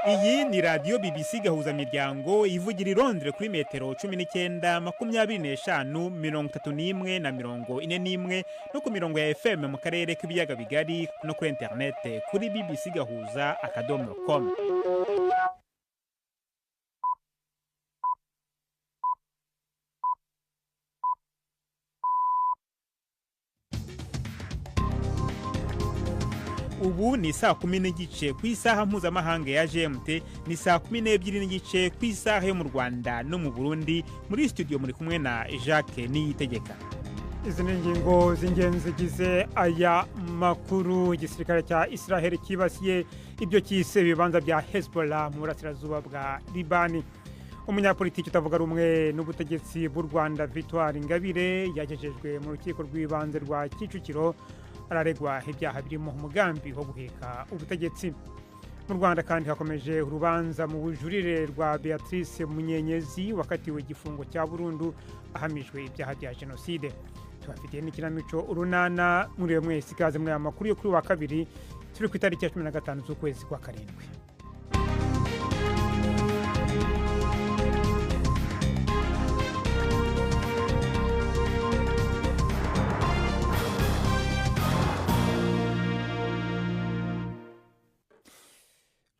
Iyi ni radiyo BBC Gahuzamiryango ivugira i Londres kuri metero 19, 25, 31 na 41, no ku mirongo ya FM mu karere k'ibiyaga bigari, no kuri interinete kuri bbcgahuza.com. Ubu ni 10:30 ku isaha mpuzamahanga ya GMT, ni 12:30 ku isaha yo mu Rwanda no mu Burundi. Muri studio muri kumwe na Jacques Niyitegeka. Izi ni ingingo z'ingenzi zigize aya makuru. Igisirikare cya Israel cyibasiye ibyo cyise ibibanza bya Hezbollah mu burasirazuba bwa Libani. Umunyapolitiki utavuga rumwe n'ubutegetsi bw'u Rwanda Victoire Ingabire yagejejwe mu rukiko rw'ibanze rwa Kicukiro, araregwa ibyaha birimo umugambi wo guheka ubutegetsi. Mu Rwanda kandi hakomeje urubanza mu bujurire rwa Beatrice Munyenyezi wakatiwe igifungo cya burundu ahamijwe ibyaha bya jenoside. Tubafitiye n'ikinamico Urunana. Muri mwese ikaze muri aya makuru yo kuri wa kabiri, turi ku itariki ya 15 z'ukwezi kwa karindwi.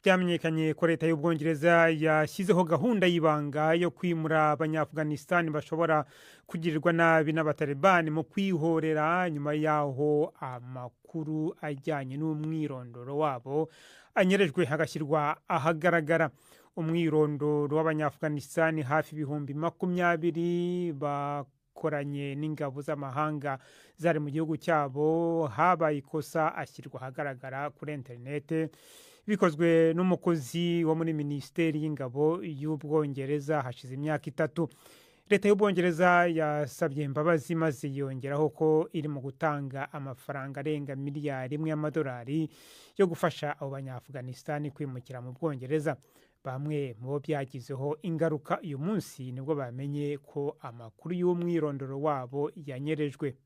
Byamenyekanye ko leta y'Ubwongereza yashyizeho gahunda y'ibanga yo kwimura Abanyaafghanistan bashobora kugirirwa nabi n'Abatalibani mu kwihorera, nyuma y'aho amakuru ajyanye n'umwirondoro wabo anyerejwe hagashyirwa ahagaragara. Umwirondoro w'Abanyaafghanistan hafi 20,000 bakoranye n'ingabo z'amahanga zari mu gihugu cyabo habaye ikosa ashyirwa ahagaragara kuri interinete, bikozwe n'umukozi wo muri minisiteri y'ingabo y'Ubwongereza hashize imyaka 3. Leta y'Ubwongereza yasabye imbabazi maze yongeraho ko iri mu gutanga amafaranga arenga miliyari 1 y'amadolari yo gufasha abo Banyaafghanistan kwimukira mu Bwongereza. Bamwe mu bo byagizeho ingaruka uyu munsi nibwo bamenye ko amakuru y'umwirondoro wabo yanyerejwe.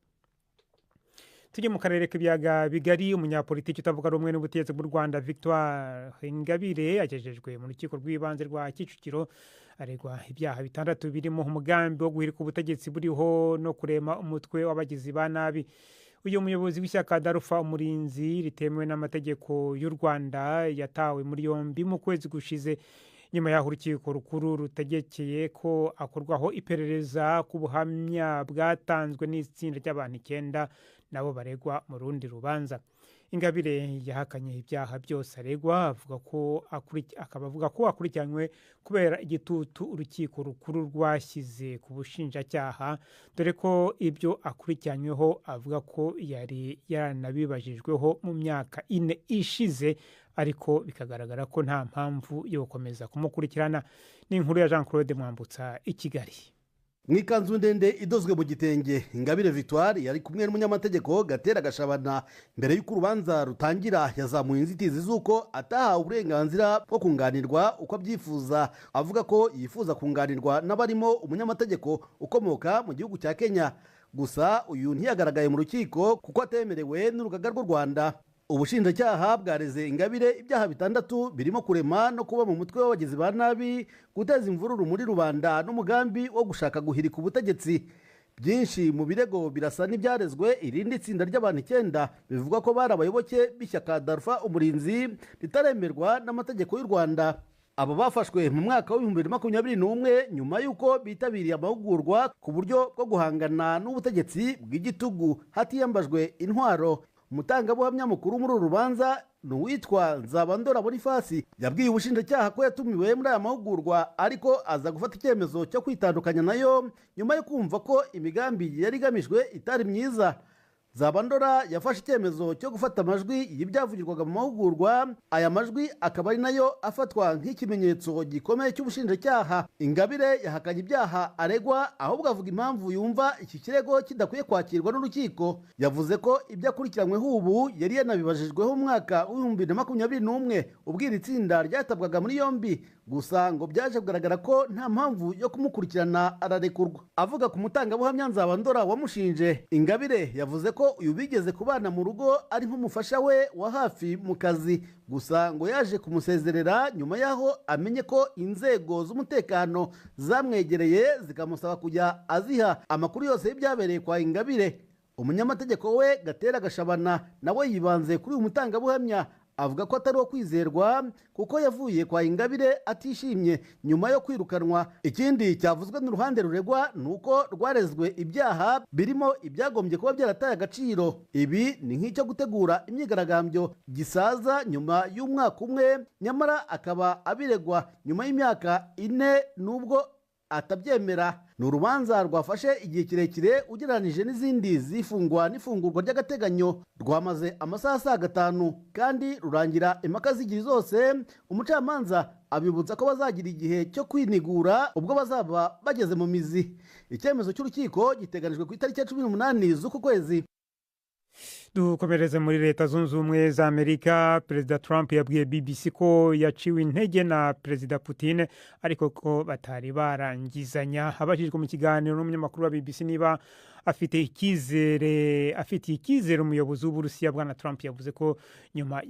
Tujye mu karere k'ibiyaga bigari. Umunyapolitiki utavuga rumwe n'ubutegetsi bw'u Rwanda Victoire Ingabire agejejwe mu rukiko rw'ibanze rwa Kicukiro, aregwa ibyaha 6 birimo umugambi wo guhirika ubutegetsi buriho no kurema umutwe w'abagizi ba nabi. Uyu muyobozi w'ishyaka Darufa Umurinzi ritemewe n'amategeko y'u Rwanda yatawe muri yombi mu kwezi gushize, nyuma y'aho urukiko rukuru rutegekeye ko akorwaho iperereza ku buhamya bwatanzwe n'itsinda ry'abantu 9 nabo baregwa mu rundi rubanza. Ingabire yahakanye ibyaha byose aregwa, avuga ko akaba avuga ko akurikiranywe kubera igitutu urukiko rukuru rwashyize ku bushinjacyaha, dore ko ibyo akurikiranyweho avuga ko yari yaranabibajijweho mu myaka 4 ishize, ariko bikagaragara ko nta mpamvu yo gukomeza kumukurikirana. Ni inkuru ya Jean Claude Mwambutsa i Kigali. Mu ikanzu ndende idozwe mu gitenge, Ingabire Victoire yari kumwe n'umunyamategeko Gatera Gashabana. Mbere y'uko urubanza rutangira yazamuye inzitizi z'uko atahawe uburenganzira bwo kunganirwa uko abyifuza, avuga ko yifuza kunganirwa n'abarimo umunyamategeko ukomoka mu gihugu cya Kenya. Gusa uyu ntiyagaragaye mu rukiko kuko atemerewe n'urugaga rw'u Rwanda. Ubushinjacyaha bwareze Ingabire ibyaha 6 birimo kurema no kuba mu mutwe w'abagizi ba nabi, guteza imvururu muri rubanda n'umugambi wo gushaka guhirika ubutegetsi. Byinshi mu birego birasa n'ibyarezwe irindi tsinda ry'abantu 9 bivugwa ko bari abayoboke b'ishyaka Darufa Umurinzi ritaremerwa n'amategeko y'u Rwanda. Abo bafashwe mu mwaka wa 2021 nyuma y'uko bitabiriye amahugurwa ku buryo bwo guhangana n'ubutegetsi bw'igitugu hatiyambajwe intwaro. Umutangabuhamya mukuru muri uru rubanza ni uwitwa Nzabandora Bonifasi, yabwiye ubushinjacyaha ko yatumiwe muri aya mahugurwa ariko aza gufata icyemezo cyo kwitandukanya nayo nyuma yo kumva ko imigambi yari igamijwe itari myiza. Nzabandora yafashe icyemezo cyo gufata amajwi y'ibyavugirwaga mu mahugurwa, aya majwi akaba ari nayo afatwa nk'ikimenyetso gikomeye cy'ubushinjacyaha. Ingabire yahakanye ibyaha aregwa, ahubwo avuga impamvu yumva iki kirego kidakwiye kwakirwa n'urukiko. Yavuze ko ibyo akurikiranyweho ubu yari yanabibajijweho mu mwaka wa 2021 ubwo iri tsinda ryatabwaga muri yombi, gusa ngo byaje kugaragara ko nta mpamvu yo kumukurikirana ararekurwa. Avuga ku mutangabuhamya Nzabandora wamushinje, Ingabire yavuze ko ko uyu bigeze kubana mu rugo ari nk'umufasha we wa hafi mu kazi, gusa ngo yaje kumusezerera nyuma y'aho amenye ko inzego z'umutekano zamwegereye zikamusaba kujya aziha amakuru yose y'ibyabereye kwa Ingabire. Umunyamategeko we Gatera Gashabana nawe yibanze kuri uyu mutangabuhamya, avuga ko atari uwo kwizerwa kuko yavuye kwa Ingabire atishimye nyuma yo kwirukanwa. Ikindi cyavuzwe n'uruhande ruregwa ni uko rwarezwe ibyaha birimo ibyagombye kuba byarataye agaciro. Ibi ni nk'icyo gutegura imyigaragambyo gisaza nyuma y'umwaka umwe, nyamara akaba abiregwa nyuma y'imyaka 4 nubwo atabyemera. Ni urubanza rwafashe igihe kirekire ugereranije n'izindi zifungwa n'ifungurwa ry'agateganyo, rwamaze amasaha asaga 5 kandi rurangira impaka zigiri zose. Umucamanza abibutsa ko bazagira igihe cyo kwinigura ubwo bazaba bageze mu mizi. Icyemezo cy'urukiko giteganijwe ku itariki ya 18 z'uku kwezi. Dukomereze muri Leta Zunze Ubumwe za Amerika. Perezida Trump yabwiye BBC ko yaciwe intege na Perezida Putin, ariko ko batari barangizanya. Abajijwe mu kiganiro n'umunyamakuru wa BBC niba afite icyizere umuyobozi w'Uburusiya, Bwana Trump yavuze ko nyuma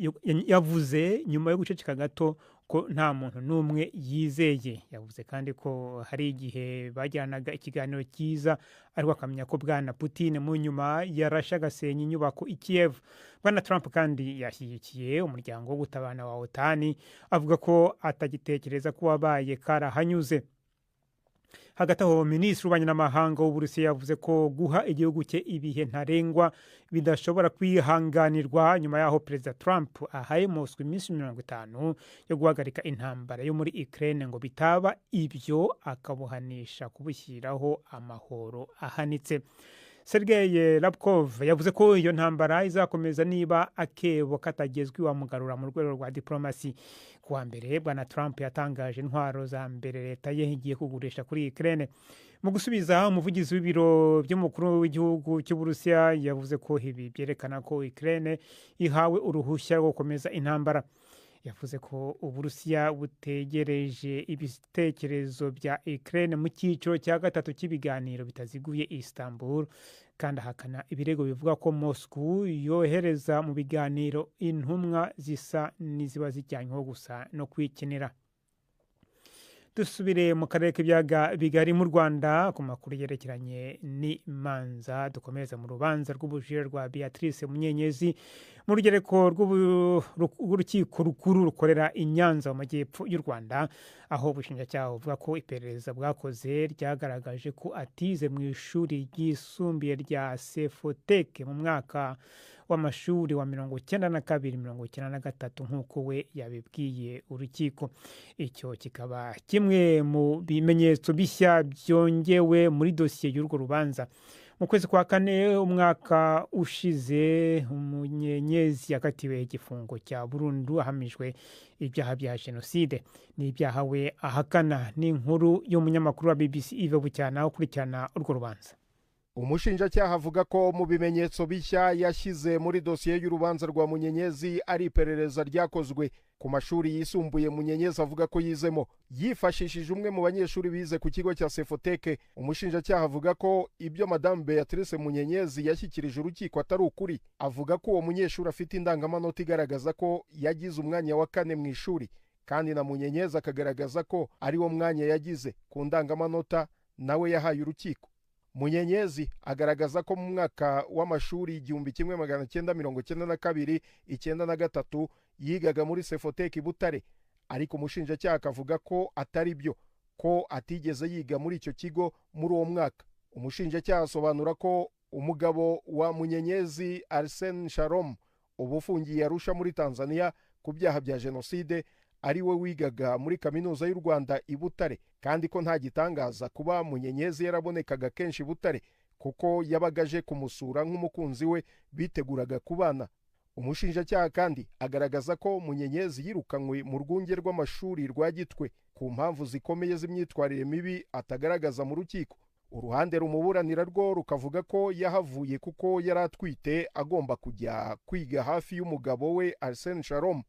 yo guceceka gato ko nta muntu n'umwe yizeye. Yavuze kandi ko hari igihe bajyanaga ikiganiro cyiza, ariko akamenya ko Bwana Putin mu nyuma yarashe agasenya inyubako i Kiev. Bwana Trump kandi yashyigikiye umuryango wo gutabana wa OTAN, avuga ko atagitekereza ko wabaye karahanyuze. Hagati aho, Minisitiri w'ububanyi n'amahanga w'Uburusiya yavuze ko guha igihugu cye ibihe ntarengwa bidashobora kwihanganirwa, nyuma y'aho Perezida Trump ahaye Moscow iminsi 50 yo guhagarika intambara yo muri Ukraine, ngo bitaba ibyo akabuhanisha kubushyiraho amahoro ahanitse. Sergei Lavrov yavuze ko iyo ntambara izakomeza niba akebo katagezwe iwamugarura mu rwego rwa diplomasi. Kuwa mbere, Bwana Trump yatangaje intwaro za mbere leta ye igiye kugurisha kuri Ukraine. Mu gusubiza, umuvugizi w'ibiro by'umukuru w'igihugu cy'Uburusiya yavuze ko ibi byerekana ko Ukraine ihawe uruhushya rwo gukomeza intambara. Yavuze ko Uburusiya butegereje ibitekerezo bya Ukraine mu cyiciro cya 3 cy'ibiganiro bitaziguye Istanbul, kandi ahakana ibirego bivuga ko Moscow yohereza mu biganiro intumwa zisa n'iziba zijyanyweho gusa no kwikinira. Dusubire mu karere k'ibiyaga bigari mu Rwanda ku makuru yerekeranye n'imanza. Dukomereza mu rubanza rw'ubujurire rwa Beatrice Munyenyezi mu rugereko rw'urukiko rukuru rukorera i Nyanza mu majyepfo y'u Rwanda, aho ubushinjacyaha buvuga ko iperereza bwakoze ryagaragaje ko atize mu ishuri ryisumbuye rya Sefoteke mu mwaka w'amashuri wa 92 93 nk'uko we yabibwiye urukiko. Icyo kikaba kimwe mu bimenyetso bishya byongewe muri dosiye y'urwo rubanza. Mu kwezi kwa 4 umwaka ushize, Munyenyezi yakatiwe igifungo cya burundu ahamijwe ibyaha bya jenoside n'ibyaha we ahakana. N'inkuru y'umunyamakuru wa BBC Yves Bucyana ukurikirana urwo rubanza. Umushinjacyaha avuga ko mu bimenyetso bishya yashyize muri dosiye y'urubanza rwa Munyenyezi ari iperereza ryakozwe ku mashuri yisumbuye Munyenyezi avuga ko yizemo, yifashishije umwe mu banyeshuri bize ku kigo cya Sefoteke. Umushinjacyaha avuga ko ibyo Madame Beatrice Munyenyezi yashyikirije urukiko atari ukuri. Avuga ko uwo munyeshuri afite indangamanota igaragaza ko yagize umwanya wa 4 mu ishuri, kandi na Munyenyezi akagaragaza ko ari wo mwanya yagize ku ndangamanota nawe yahaye urukiko. Munyenyezi agaragaza ko mu mwaka w'amashuri 1992 93 yigaga muri Sefoteke Butare, ariko umushinjacyaha akavuga ko atari byo, ko atigeze yiga muri icyo kigo muri uwo mwaka. Umushinjacyaha asobanura ko umugabo wa Munyenyezi Arsene Sharom, ubu ufungiye Arusha muri Tanzania ku byaha bya jenoside, ari we wigaga muri Kaminuza y'u Rwanda i Butare, kandi ko nta gitangaza kuba Munyenyezi yarabonekaga kenshi i Butare kuko yabaga aje kumusura nk'umukunzi we biteguraga kubana. Umushinjacyaha kandi agaragaza ko Munyenyezi yirukanywe mu rwunge rw'amashuri rwa Gitwe ku mpamvu zikomeye z'imyitwarire mibi atagaragaza mu rukiko. Uruhande rumuburanira rwo rukavuga ko yahavuye kuko yari atwite agomba kujya kwiga hafi y'umugabo we Arsene Sharom,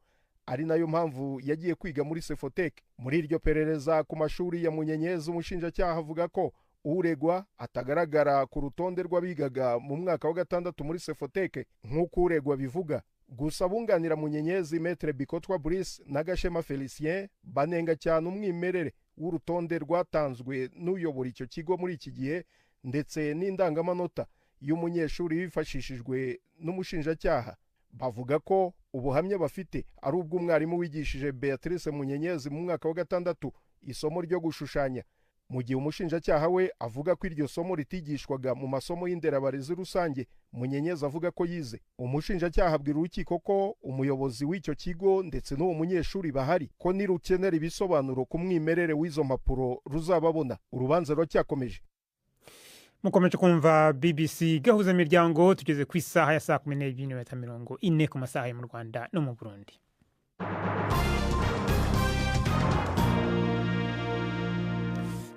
ari nayo mpamvu yagiye kwiga muri Sefoteke. Muri iryo perereza ku mashuri ya Munyenyezi, umushinjacyaha avuga ko Uregwa atagaragara ku rutonde rw'abigaga mu mwaka wa gatandatu muri Sefoteke nk'uko uregwa bivuga. Gusa bunganira Munyenyezi, Maître Bikotwa Brice na Gashema Felicien, banenga cyane umwimerere w'urutonde rwatanzwe n'uyobora icyo kigo muri iki gihe, ndetse n'indangamanota y'umunyeshuri wifashishijwe n'umushinjacyaha. Bavuga ko ubuhamya bafite ari ubw'umwarimu wigishije Beatrice Munyenyezi mu mwaka wa gatandatu isomo ryo gushushanya, mu gihe umushinjacyaha we avuga ko iryo somo ritigishwaga mu masomo y'inderabarezi rusange Munyenyezi avuga ko yize. Umushinjacyaha abwira urukiko ko umuyobozi w'icyo kigo ndetse n'uwo munyeshuri bahari, ko nirukenera ibisobanuro ku mwimerere w'izo mpapuro ruzababona. Urubanza ruracyakomeje. Mukomeje kumva BBC Gahuza Miryango. Tugeze ku isaha ya 12:40 ku masaha yo mu Rwanda no mu Burundi.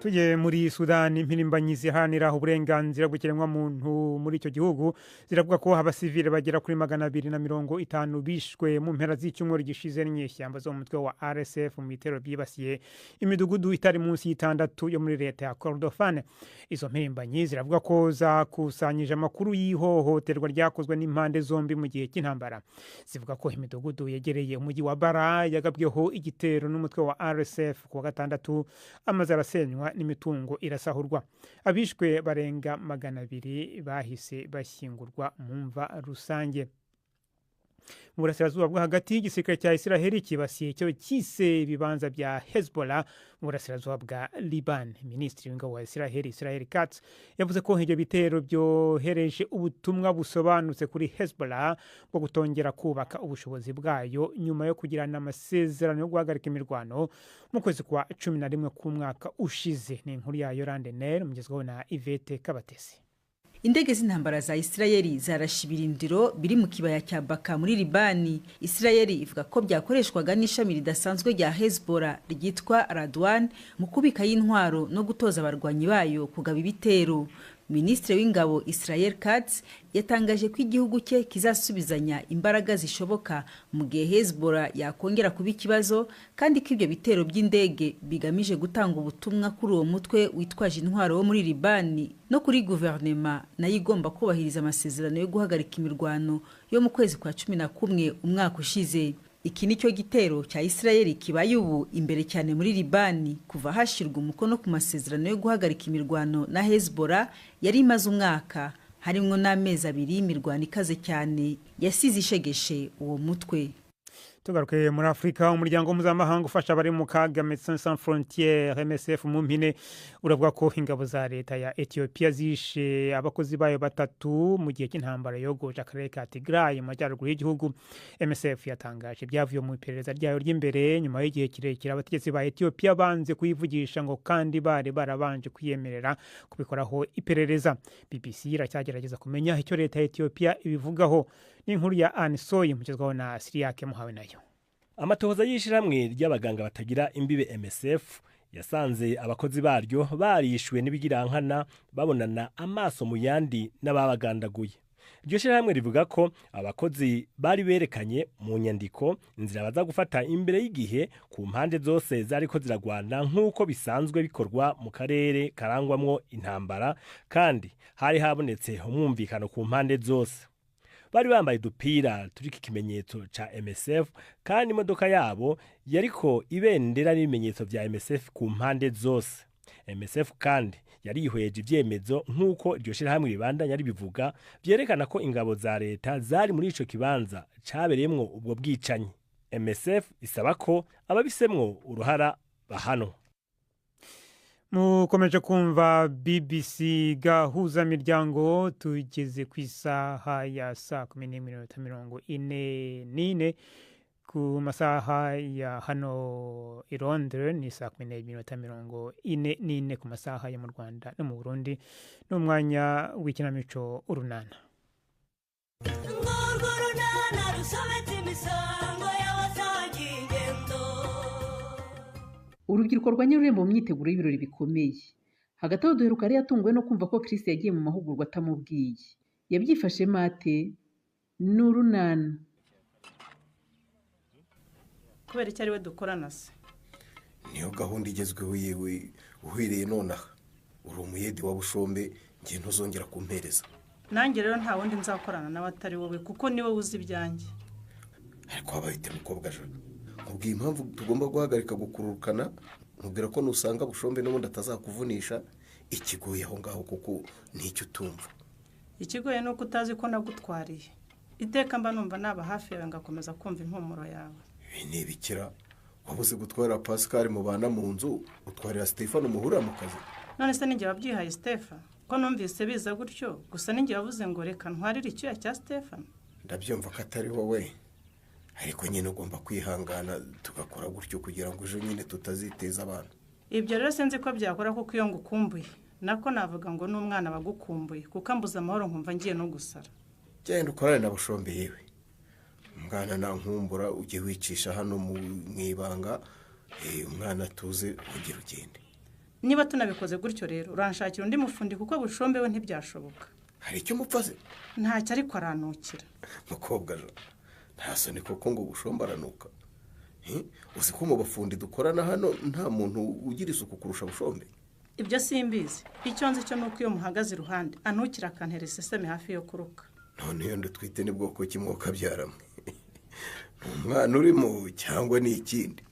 Tujye muri Sudani. Impirimbanyi ziharanira uburenganzira bw'ikiremwamuntu muri icyo gihugu ziravuga ko abasivile bagera kuri 250 bishwe mu mpera z'icyumweru gishize n'inyeshyamba zo mu mutwe wa RSF mu bitero byibasiye imidugudu itari munsi y'itandatu yo muri leta ya Kordofan. Izo mpirimbanyi ziravuga ko zakusanyije amakuru y'ihohoterwa ryakozwe n'impande zombi mu gihe cy'intambara. Zivuga ko imidugudu yegereye umujyi wa Bara yagabweho igitero n'umutwe wa RSF ku wa gatandatu, amazu arasenywa n'imitungo irasahurwa. Abishwe barenga 200 bahise bashyingurwa mu mva rusange. Mu burasirazuba bwo hagati, igisirikare cya Israheli kibasiye icyo cyise ibibanza bya Hezbollah mu burasirazuba bwa Liban. Minisitiri w'ingabo wa Israheli, Israel Katz, yavuze ko ibyo bitero byohereje ubutumwa busobanutse kuri Hezbollah bwo gutongera kubaka ubushobozi bwayo nyuma yo kugirana amasezerano yo guhagarika imirwano mu kwezi kwa 11 k'umwaka ushize. Ni inkuru ya Yolande Nel, mugezweho na Yvette Kabatesi. Indege z'intambara za Isirayeli zarashe ibirindiro biri mu kibaya cya Baka muri Libani. Isirayeli ivuga ko byakoreshwaga n'ishami ridasanzwe rya Hezbollah ryitwa Radwan mu kubika y'intwaro no gutoza abarwanyi bayo kugaba ibitero. Minisitiri w'ingabo Israel Katz yatangaje ko igihugu cye kizasubizanya imbaraga zishoboka mu gihe Hezbollah yakongera kuba ikibazo, kandi ko ibyo bitero by'indege bigamije gutanga ubutumwa kuri uwo mutwe witwaje intwaro wo muri Libani no kuri guverinema nayo igomba kubahiriza amasezerano yo guhagarika imirwano yo mu kwezi kwa 11 umwaka ushize. Iki nicyo gitero cya Isirayeli kibaye ubu imbere cyane muri Libani kuva hashirwa umukono ku masezerano yo guhagarika imirwano na Hezbollah yari imaze umwaka, harimwo n'amezi abiri y'imirwano ikaze cyane yasize ishegeshe uwo mutwe. Tugaruke muri Afurika. Umuryango mpuzamahanga ufasha abari mu kaga, Médecins Sans Frontières, MSF mu mpine, uravuga ko ingabo za leta ya Ethiopia zishe abakozi bayo batatu mu gihe cy'intambara yogoje akarere ka Tigray mu majyaruguru y'igihugu. MSF yatangaje ibyavuye mu iperereza ryayo ry'imbere nyuma y'igihe kirekire abategetsi ba Ethiopia banze kuyivugisha, ngo kandi bari barabanje kuyemerera kubikoraho iperereza. BBC iracyagerageza kumenya icyo leta ya Ethiopia ibivugaho. Ni inkuru ya Anne Soyi, mugezwaho na Siriyake Muhawe nayo. Amatohoza y'ishyirahamwe ry'abaganga batagira imbibe MSF yasanze abakozi baryo barishwe n'ibigirankana babonana amaso mu yandi n'ababagandaguye. Iryo shyirahamwe rivuga ko abakozi bari berekanye mu nyandiko inzira baza gufata imbere y'igihe ku mpande zose zariko ziragwana, nk'uko bisanzwe bikorwa mu karere karangwamwo intambara, kandi hari habonetse umwumvikano ku mpande zose. Bari bambaye udupira turiko ikimenyetso ca MSF, kandi imodoka yabo yariko ibendera n'ibimenyetso vya MSF ku mpande zose. MSF kandi yarihweje ivyemezo, nk'uko iryo shirahamwe ribandanya ribivuga, vyerekana ko ingabo za leta zari muri ico kibanza cabereyemwo ubwo bwicanyi. MSF isaba ko ababisemwo uruhara bahanwa. Mukomeje kumva BBC Gahuza Miryango. Tugeze ku isaha ya 11:44 ku masaha ya hano i Londres, ni 11:44 ku masaha yo mu Rwanda no mu Burundi. N'umwanya w'ikinamico Urunana. Urwo runana rusobetse imisango y'abasangiye ingendo. Urubyiruko rwa Nyarurembo mu myiteguro y'ibirori bikomeye. Hagati aho, Duheruka yari yatunguwe no kumva ko Chris yagiye mu mahugurwa atamubwiye. Yabyifashemo ate? Ni Urunana. Kubera icyo ari we dukorana se? Niyo gahunda igezweho yewe. Uhereye nonaha Uri umuyedi wa Bushombe, ngiye ntuzongera kumpereza. Nanjye rero nta wundi nzakorana nawe atari wowe, kuko niwe uzi ibyanjye. Ariko wabaye mukobwa joro, nkubwiye impamvu tugomba guhagarika gukururukana, nkubwira ko nusanga Bushombe n'ubundi atazakuvunisha. Ikigoye aho ngaho kuko nicyo utumva. Ikigoye ni uko utazi ko nagutwariye. Iteka mba numva naba hafi yawe ngakomeza kumva impumuro yawe. Ibi ni ibikira. Wabuze gutwara Pascal mubana mu nzu, utwarira Stefano muhurira mu kazi. None se ninjye wabyihaye Stefano? Ko numvise biza gutyo, gusa ninjye wavuze ngo reka ntwarire icyuya cya Stefano. Ndabyumva ko atari wowe, ariko nyine ugomba kwihangana tugakora gutyo kugira ngo ejo nyine tutaziteza abantu. Ibyo rero sinzi ko byakora kuko iyo ngukumbuye, nako navuga ngo n'umwana bagukumbuye, kuko ambuza amahoro nkumva ngiye no gusara. Genda ukorane na Bushombe yewe. Umwana nankumbura ujye wicisha hano mu ibanga, umwana tuze ugire ugende. Niba tunabikoze gutyo rero uranshakira undi mufundi kuko Bushombe we ntibyashoboka. Hari icyo mupfaze? Ntacyo, ariko aranukira. Mukobwa jo, nta soni koko ngo Bushombe aranuka. Uzi ko mu bafundi dukorana hano nta muntu ugira isuku kurusha Bushombe? Ibyo simbizi. Icyo nzi cyo nuko iyo muhagaze iruhande anukira akantera iseseme hafi yo kuruka. None iyo ndutwite ni bwoko ki mwokabyara mwe? Ni umwana urimo cyangwa ni ikindi?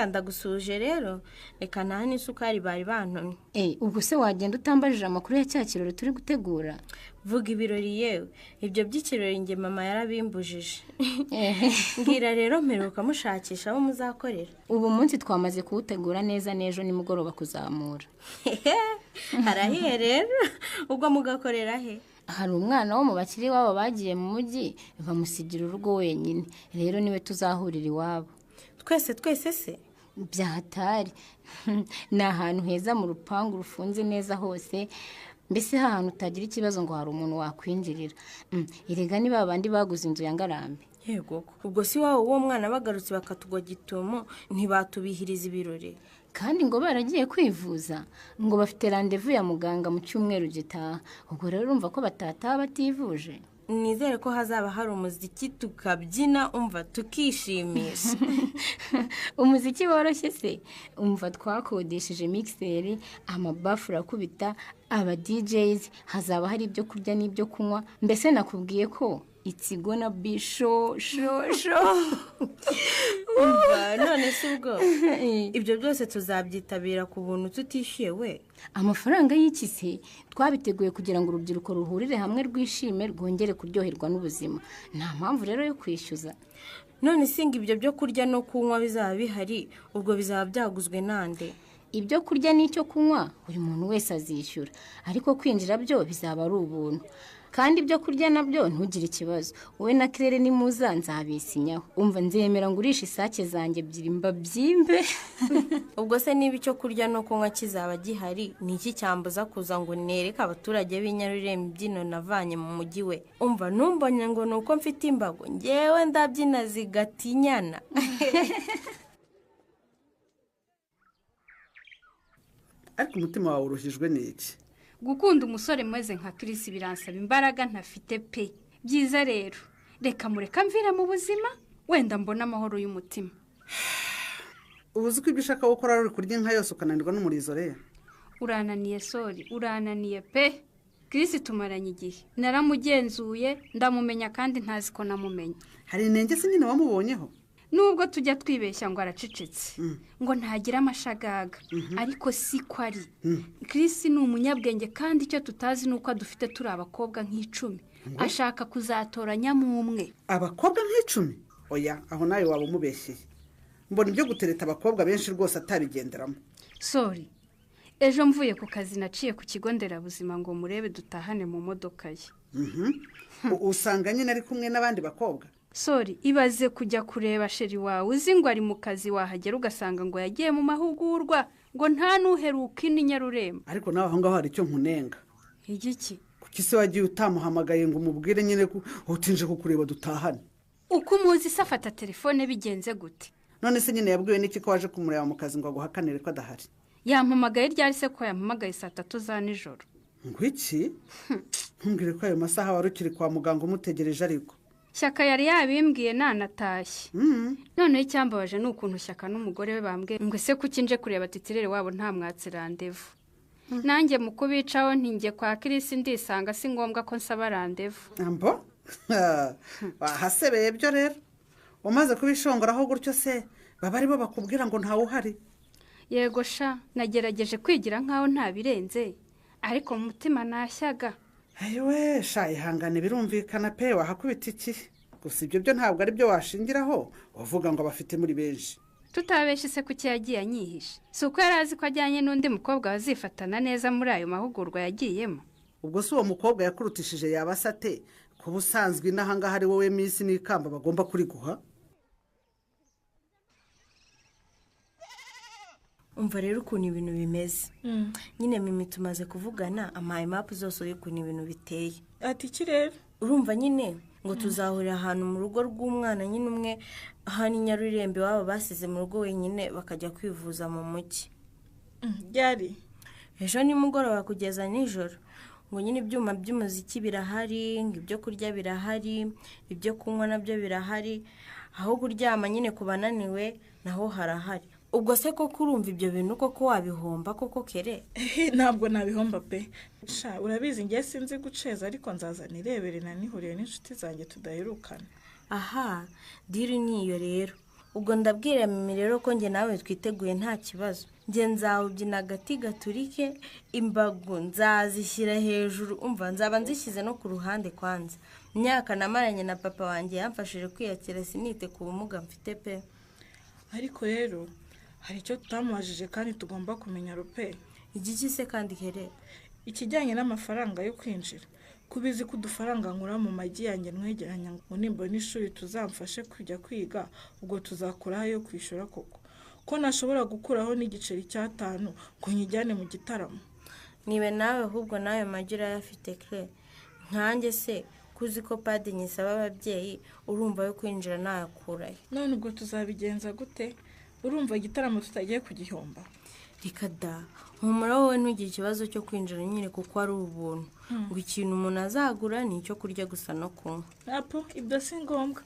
Ndagusuje rero, reka nta n'isukari bari bantumye. Ubwo se wagenda utambajije amakuru ya cya kirori turi gutegura? Vuga ibirori yewe, ibyo by'ikirori nge mama yarabimbujije. Mbwira rero mperuka mushakisha abo muzakorera. Ubu munsi twamaze kuwutegura neza n'ejo nimugoroba kuzamura. Harahiye rero, ubwo mugakorera he? Hari umwana wo mu bakiri iwabo bagiye mu mujyi bamusigira urugo wenyine, rero niwe tuzahurira iwabo. Twese twese se? Byahatari. Ni ahantu heza mu rupangu rufunze neza hose, mbese ahantu utagira ikibazo ngo hari umuntu wakwinjirira. Erega ni babandi baguze inzu ya Ngarambe. Yego, ubwo si wabo uwo mwana bagarutse bakatugwa gitumo ntibatubihiriza ibirori. Kandi ngo baragiye kwivuza, ngo bafite rendez-vous ya muganga mu cyumweru gitaha. Ubwo rero urumva ko batataha bativuje. Nizere ko hazaba hari umuziki tukabyina, umva tukishimisha. Umuziki woroshye se? Umva twakodesheje mixer, amabafure akubita, aba DJs, hazaba hari ibyo kurya n'ibyo kunywa. Mbese nakubwiye ko it's gonna be show show show. Umva none se ubwo ibyo byose tuzabyitabira ku buntu tutishyuye we? Amafaranga y'iki se? Twabiteguye kugira ngo urubyiruko ruhurire hamwe rwishime, rwongere kuryoherwa n'ubuzima. Nta mpamvu rero yo kwishyuza. None singa ibyo byo kurya no kunywa bizaba bihari, ubwo bizaba byaguzwe nande? Ibyo kurya n'icyo kunywa buri muntu wese azishyura, ariko kwinjira byo bizaba ari ubuntu. Kandi ibyo kurya nabyo ntugire ikibazo, wowe na Claire nimuza nzabisinyaho. Umva nzemera ngurisha isake zanjye ebyiri mbabyimbe. Ubwo se niba icyo kurya no kunywa kizaba gihari, ni iki cyambuza kuza ngo nereke abaturage b'Inyarurembo imbyino navanye mu mujyi we? Umva numbonye ngo ni uko mfite imbago, ngewe ndabyina zigatinyana. Ariko umutima wawe uruhijwe n'iki? Gukunda umusore mweze nka Chris biransaba imbaraga ntafite pe. Byiza rero reka mureka mvira mu buzima, wenda mbona amahoro y'umutima. Ubuzi ko ibyo ushaka gukora ari kurya inka yose ukananirwa n'umurizo rero. Urananiye sori, urananiye pe. Chris tumaranye igihe, naramugenzuye ndamumenya kandi ntazi ko namumenya. Hari inenge se nyine wamubonyeho? Nubwo tujya twibeshya ngo aracecetse, ngo ntagira amashagaga, ariko si ko ari. Chris ni umunyabwenge kandi icyo tutazi ni uko adufite turi abakobwa nk'icumi. Ashaka kuzatoranya mu umwe. Abakobwa nk'icumi? Oya, aho nawe waba umubeshyeye. Mbona ibyo gutereta abakobwa benshi rwose atabigenderamo. Sorry, ejo mvuye ku kazi naciye ku kigo nderabuzima ngo murebe dutahane mu modoka ye. Usanga nyine ari kumwe n'abandi bakobwa. Sorry, ibaze kujya kureba sheri wawe uzi ngo ari mu kazi, wahagera ugasanga ngo yagiye mu mahugurwa, ngo nta nuheruka Inyarurembo. Ariko nawe aho ngaho hari icyo nkunenga. Igiki? Kuki se wagiye utamuhamagaye ngo umubwire nyine ko utinje kukureba dutahane? Uko umuzi se afata telefone bigenze gute? None se nyine yabwiwe n'iki ko waje kumureba mu kazi ngo aguhakanire ko adahari? Yampamagaye ryari se ko yampamagaye saa 3 za nijoro? Ngo iki? Ntumbwire ko ayo masaha wari ukiri kwa muganga umutegereje ariko. Shyaka yari yabimbwiye nanatashye. Noneho icyambabaje ni ukuntu Shyaka n'umugore we bambwiye ngo ese kuki nje kureba titirere wabo nta mwatsi randevu. Nanjye mu kubicaho ntinge kwa Chris ndisanga si ngombwa ko nsaba randevu. Ambo? Wahasebeye byo rero. Umaze kubishongoraho gutyo se baba aribo bakubwira ngo ntawe uhari. Yego sha, nagerageje kwigira nkaho nta birenze, ariko mu mutima nashyaga. Ayiwe sha, ihangane birumvikana pe, wahakubita iki? Gusa ibyo byo ntabwo ari byo washingiraho uvuga ngo abafite muri benshi. Tutabeshe se kuki yagiye anyihisha? Si uko yari azi ko ajyanye n'undi mukobwa bazifatana neza muri ayo mahugurwa yagiyemo. Ubwo si uwo mukobwa yakurutishije yaba se ate? Kuba usanzwe inaha ngaha ari wowe minsi n'ikamba bagomba kuriguha. Umva rero ukuntu ibintu bimeze. Nyine mimi tumaze kuvugana amaye map zose y'ukuntu ibintu biteye. Ati iki rero? Urumva nyine ngo tuzahurira ahantu mu rugo rw'umwana nyine umwe hano i Nyarurembe waba basize mu rugo wenyine bakajya kwivuza mu mujyi. Ryari? Ejo nimugoroba kugeza nijoro. Ngo nyine ibyuma by'umuziki birahari, ngo ibyo kurya birahari, ibyo kunywa nabyo birahari, aho kuryama nyine ku bananiwe naho harahari. Ubwo se koko urumva ibyo bintu koko wabihomba koko kere? Ntabwo nabihomba pe. Sha urabizi ngiye sinzi guceza ariko nzaza nirebere nanihuriye n'inshuti zanjye tudaherukana. Aha, diri niyo rero. Ubwo ndabwira mimi rero ko nge nawe twiteguye nta kibazo. Nge nzawubyina agati gaturike, imbago nzazishyira hejuru, umva nzaba nzishyize no ku ruhande kwanza. Imyaka namaranye na papa wanjye yamfashije kwiyakira sinite ku bumuga mfite pe. Ariko rero hari icyo tutamubajije kandi tugomba kumenya rupe. Igiki se kandi here? Ikijyanye n'amafaranga yo kwinjira. Kubizi ko udufaranga nkura mu magi yanjye ntwegeranya ngo nimbona ishuri tuzamfashe kujya kwiga, ubwo tuzakuraho yo kwishyura koko. Ko nashobora gukuraho n'igiceri cy'atanu ngo nkijyane mu gitaramo. Nibe nawe ahubwo nawe magi urayafite kre. Nkanjye se kuzi ko padi nyisaba ababyeyi urumva yo kwinjira nayakurayo. None ubwo tuzabigenza gute? Urumva igitaramo tutagiye kugihomba. Reka da, humura wowe ntugire ikibazo cyo kwinjira nyine kuko ari ubuntu. Ngo ikintu umuntu azagura ni icyo kurya gusa no kunywa. Apo ibyo si ngombwa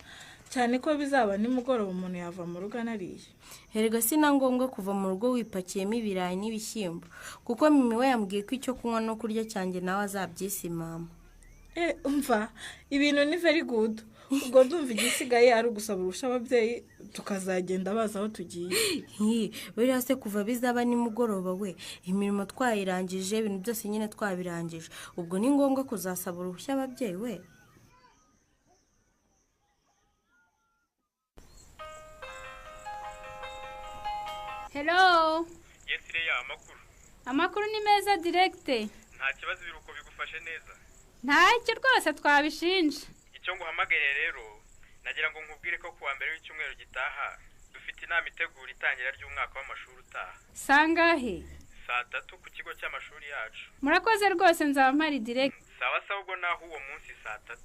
cyane ko bizaba nimugoroba umuntu yava mu rugo anariye. Erega si na ngombwa kuva mu rugo wipakiyemo ibirayi n'ibishyimbo, kuko mimi we yambwiye ko icyo kunywa no kurya cyanjye nawe azabyisimama. Umva ibintu ni very good. Ubwo ndumva igisigaye ari ugusaba urusha ababyeyi tukazagenda baza aho tugiye. Buriya se kuva bizaba nimugoroba we imirimo twayirangije, ibintu byose nyine twabirangije, ubwo ni ngombwa kuzasaba uruhushya ababyeyi we. Hello. Yes Leya, amakuru. Amakuru ni meza directe. Nta kibazo ibiruko bigufashe neza. Ntacyo rwose twabishinja. Icyo nguhamagariye rero nagira ngo nkubwire ko kuwa mbere w'icyumweru gitaha dufite inama itegura itangira ry'umwaka w'amashuri utaha. Sangahe? Saa 3 ku kigo cy'amashuri yacu. Murakoze rwose nzaba mpari direct. Sawa sawa, ubwo naho uwo munsi saa 3.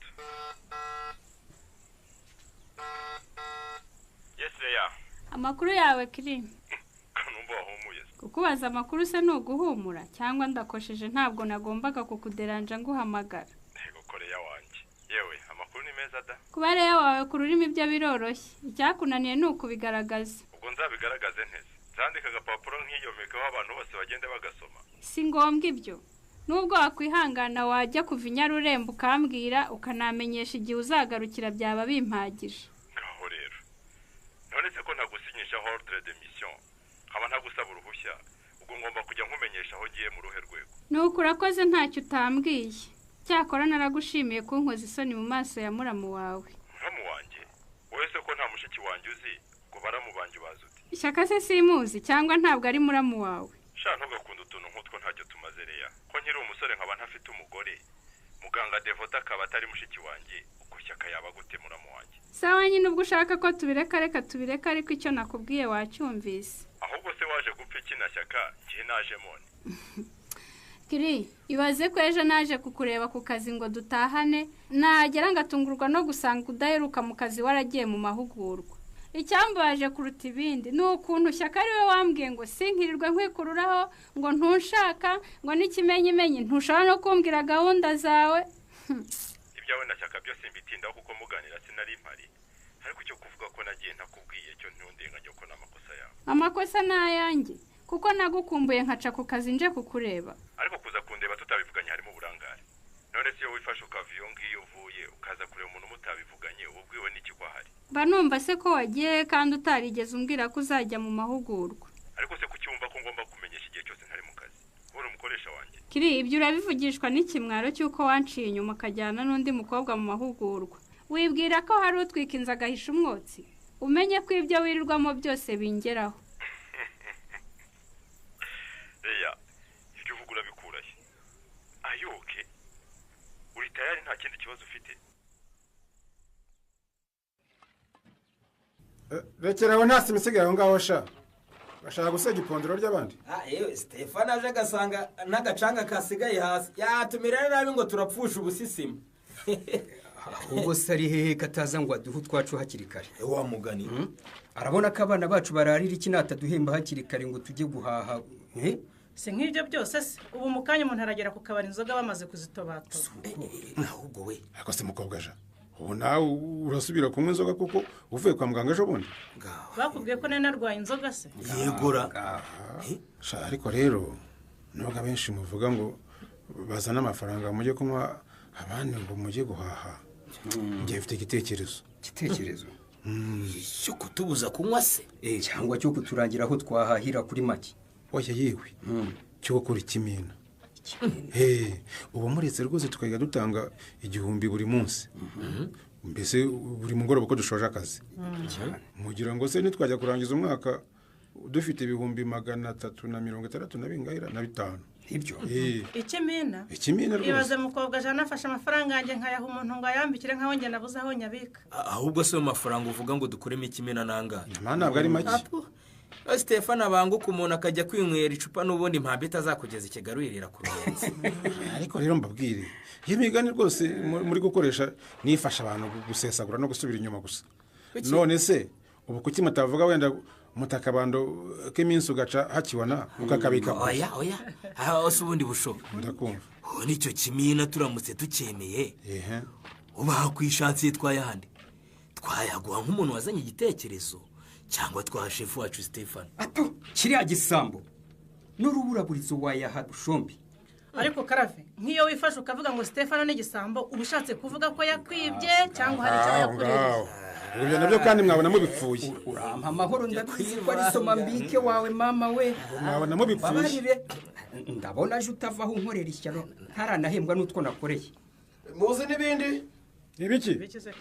Yes Leya. Amakuru yawe kiri? Kanumba wahumuye. Kukubaza amakuru se ni uguhumura cyangwa ndakosheje? Ntabwo nagombaga kukuderanja nguhamagara. Ego Koreya wanjye. Yewe amakuru ni meza da. Kuba rero wawe ku rurimi byo biroroshye, icyakunaniye ni ukubigaragaza. Ubwo nzabigaragaze ntese? Nzandika agapapuro nkiyomekaho abantu bose bagende bagasoma. Si ngombwa ibyo. Nubwo wakwihangana wajya kuva i Nyarurembo ukambwira ukanamenyesha igihe uzagarukira byaba bimpagije. Ngaho rero. None se ko ntagusinyisha ordre de mission, nkaba ntagusaba uruhushya, ubwo ngomba kujya nkumenyesha aho ngiye mu ruhe rwego? Nuko urakoze ntacyo utambwiye. Cyakora naragushimiye kunkoza isoni mu maso ya muramu wawe. Muramu wanjye? Wowe se ko nta mushiki wanjye uzi, ngo baramu banjye ubazi ute? Ishyaka se simuzi cyangwa ntabwo ari muramu wawe? Sha ntugakunda utuntu nk'utwo ntacyo tumaze Leya. Ko nkiri umusore nkaba ntafite umugore, muganga Devota akaba atari mushiki wanjye, ubwo Shyaka yaba gute muramu wanjye? Sawa nyine ubwo ushaka ko tubireka reka tubireka, ariko icyo nakubwiye wacyumvise. Ahubwo se waje gupfa iki na Shyaka ngiye naje mone? Kiri, ibaze ko ejo naje kukureba ku kazi ngo dutahane, nagera ngatungurwa no gusanga udaheruka mu kazi waragiye mu mahugurwa. Icyambaje kuruta ibindi ni ukuntu Shyaka ari we wambwiye ngo sinkirirwe nkwikururaho, ngo ntunshaka, ngo n'ikimenyimenyi ntushobora no kumbwira gahunda zawe. Ibyawe na Shyaka byose mbitindaho kuko muganira sinari mpari. Ariko icyo kuvuga ko nagiye ntakubwiye cyo ntundenganya ko n'amakosa yawe. Amakosa ni ayanjye kuko nagukumbuye nkaca ku kazi nje kukureba. Ariko kuza kundeba tutabivuganye harimo uburangare. None se iyo wifashe ukava iyo ngiyo uvuye ukaza kureba umuntu mutabivuganye uba ubwiwe n'iki ko ahari? Mba numva se ko wagiye kandi utarigeze umbwira ko uzajya mu mahugurwa. Ariko se kuki wumva ko ngomba kumenyesha igihe cyose ntari mu kazi? Uri umukoresha wanjye. Kiri ibyo urabivugishwa n'ikimwaro cy'uko wanciye inyuma ukajyana n'undi mukobwa mu mahugurwa. Wibwira ko hari utwika inzu agahisha umwotsi? Umenye ko ibyo wirirwamo byose bingeraho. Reya, ibyo uvuga urabikurahe? Ayoke, uri tayari nta kindi kibazo ufite? Rekera aho nta sima isigaye aho ngaho sha. Bashaka gusenya ipondero ry'abandi. Yewe Stefano aje agasanga n'agacanga kasigaye hasi yatumira nabi ngo turapfusha ubusisima. Ubwo se ari hehe kataza ngo aduhe utwacu hakiri kare? Wa mugani arabona ko abana bacu bararira iki nataduhemba hakiri kare ngo tujye guhaha. Si nk'ibyo byose se ubu mu kanya umuntu aragera ku kabari inzoga bamaze kuzitobatoba. Ahubwo we ariko se mukobwa aja ubu nawe urasubira kunywa inzoga kuko uvuye kwa muganga ejo bundi? Bakubwiye ko nari narwaye inzoga se? Yegura. Sha ariko rero nubwo abenshi muvuga ngo bazane amafaranga mujye kunywa abandi ngo mujye guhaha, njye mfite igitekerezo. Igitekerezo cyo kutubuza kunywa se cyangwa cyo kuturangira aho twahahira kuri make? Oya yewe, cyo gukora ikimina. Ubu muretse rwose tukajya dutanga 1000 buri munsi, mbese buri mugoroba ko dushoje akazi. Mugira ngo se nitwajya kurangiza umwaka dufite 365 na bingahira na 5? Ibyo ikimina ikimina rwose. Ibaze mukobwa jana afashe amafaranga yanjye nkayaha umuntu ngo ayambikire nkaho njye nabuze aho nyabika. Ahubwo se mu mafaranga uvuga ngo dukuremo ikimina nangahe? Ntabwo ari make. Stefano abanguka umuntu akajya kwinywera icupa n'ubundi mpambi itazakugeza ikigarurira ku ruyenzi. Ariko rero mbabwire iyo migani rwose muri gukoresha nifasha abantu gusesagura no gusubira inyuma gusa. None se ubu kuki mutavuga wenda mutakabando k'iminsi ugaca hakibona ukakabika? Oya oya, aho se ubundi bushoboka. Ndakumva. Nicyo kimina turamutse tukemeye ubaha ku ishansi twayahandi twayaguha nk'umuntu wazanye igitekerezo cyangwa twa shefu wacu Stefano. Ato kiriya gisambo n'uruburaburizo wayaha Bushombi. Ariko Karave nk'iyo wifashe ukavuga ngo Stefano ni igisambo uba ushatse kuvuga ko yakwibye cyangwa hari icyo yakuririye. Ibyo nabyo kandi mwabona mubipfuye. Urampa amahoro ndabizi ko ari soma mbike wawe mama we. Mwabona mubipfuye. Ndabona aje utavaho unkorera ishyano ntaranahembwa n'utwo nakoreye. Muzi n'ibindi? Ibiki?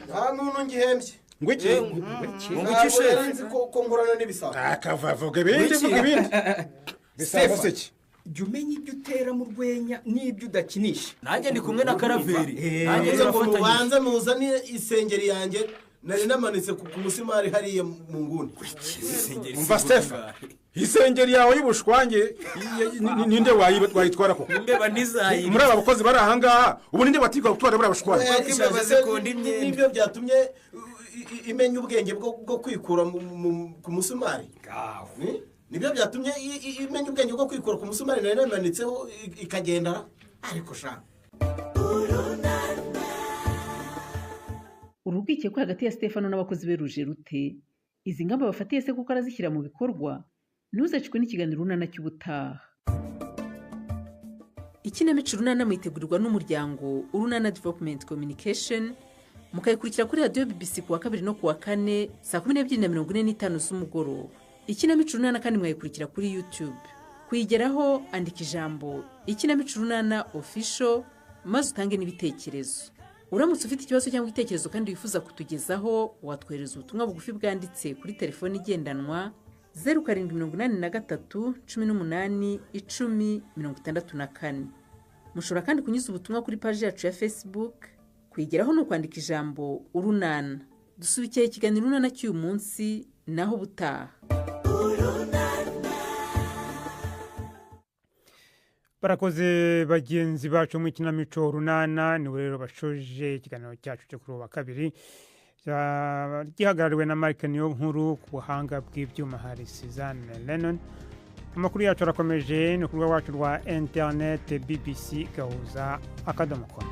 Nta muntu ngihembye. Ngwiki? Ngwiki shefu ko nkorana n'ibisambo. Akavavuga ibindi vuga ibindi. Bisambo se ki? Jya umenya ibyo utera mu rwenya n'ibyo udakinisha. Nanjye ndi kumwe na Karaveri. Nanjye ngo mubanze muzane isengeri yanjye nari namanitse ku musimari hariya mu nguni. Umva Stefano, isengeri yawe y'ubushwange ninde wayitwara koko? Imbeba ntizayiba. Muri aba bakozi bari aha ngaha ubu ninde watigwa gutwara buriya bushwange? Nibyo byatumye imenya ubwenge bwo kwikura ku musumari. Nibyo byatumye imenya ubwenge bwo kwikura ku musumari nari namanitseho ikagenda. Ariko sha Urubwikekwe hagati ya Stefano n'abakozi be ruje rute? Izi ngamba bafatiye se kuko arazishyira mu bikorwa? Ntuzacikwe n'ikiganiro Urunana cy'ubutaha. Ikinamico Urunana mwitegurirwa n'umuryango Urunana Development Communication, mukayikurikira kuri radiyo BBC kuwa kabiri no kuwa kane saa 12:45 z'umugoroba. Ikinamico Urunana kandi mwayikurikira kuri YouTube. Kuyigeraho andika ijambo Ikinamico Urunana Official maze utange n'ibitekerezo. Uramutse ufite ikibazo cyangwa igitekerezo kandi wifuza kutugezaho, watwohereza ubutumwa bugufi bwanditse kuri telefoni igendanwa 0783 18 10 64. Mushobora kandi kunyuza ubutumwa kuri paji yacu ya Facebook. Kuyigeraho ni ukwandika ijambo Urunana. Dusubikiye ikiganiro Urunana cy'uyu munsi, naho ubutaha. Barakoze bagenzi bacu mu ikinamico Urunana. Ni rero bashoje ikiganiro cyacu cyo kuri uwa kabiri gihagarariwe na Mark Niyonkuru, ku buhanga bw'ibyuma hari Suzanne Lennon. Amakuru yacu arakomeje ni ku rubuga rwacu rwa internet bbc gahuza.com.